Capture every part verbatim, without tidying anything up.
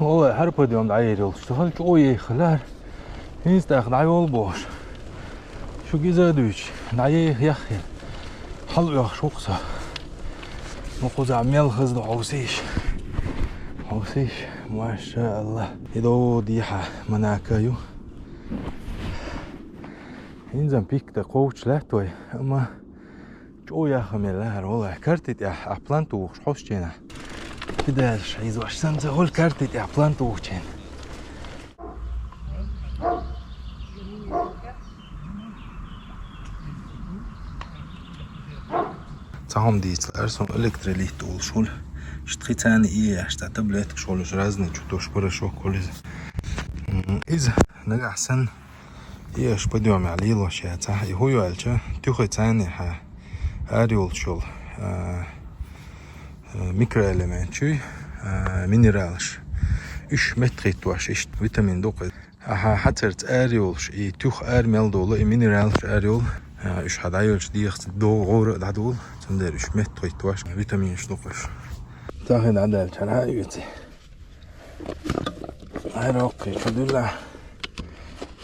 Ола, хӀара подъём дӀаер йолуш, ца хала чӀогӀа ехалара. ХӀинца тӀаккха дӀайолу бохуш. Шуьга иза а дуьйцуш, дӀаеха яххе. Хьала оьхуш ву-кх со. Ну, кхузахь мел хаза ду хьовсийша. Хьовсийша, машаалла. И до дехьа Монако ю. ХӀинца-м пик тӀе кхочуш лаьтта вай, амма чӀогӀа яха мел лаьара валахь. Карти тӀехь ахь план тухуш хьостченахь. Кидалаш хьийзош санна ца хуьлу карти тӀехь план тухученна. Цхьа хӀума дийцалара суна, электролит олуш хуьлу. Иштта хи царна иэш, цхьа таблеткаш хуьлуш, разный чу тош порошок хуьлу иза. М, иза нагахь санна иэш подъёмехь лелош яцахь, и хӀун ю аьлча, туьхи царнехьа ара йолуш йолу, а, а, микроэлементаш, а, минералаш. Уьш меттахӀиттош, иштта витамин ду-кх иза. Ахьа хьацарца ара йолуш, и туьха ара мел долу, и минералаш ара йолу, а, уьш хьан дӀайолчу дехаца догӀу гӀора а дӀадолу, цундела уьш меттахӀиттош, витаминаш ду-кх уьш. Цахи дӀадаьллачара хьан а оьций? Ай, роккхий, чу дуьллахь.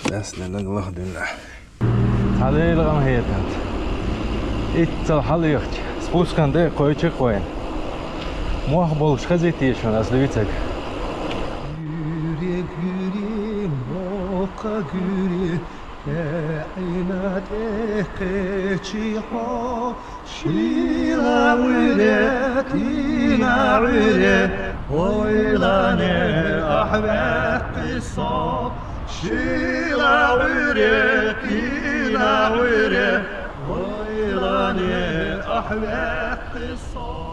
Дас лелаг лаха дуьллахь. Цхьа Делан гӀан хетанца. Иццал хьалаехча, спускан тӀе кхойчу-кх вайна. Мох болуш хезий те шуна ас дуьйцург? Гуьри, гуьри, мокха гуьри, тӀеӀина тӀе кхечи хьо. Шила Ӏуьре, кхина Ӏуьре, ойлане ахь ваьккхи со. Шила Ӏуьре, кхина Ӏуьре, ойлане ахь ваьккхи со.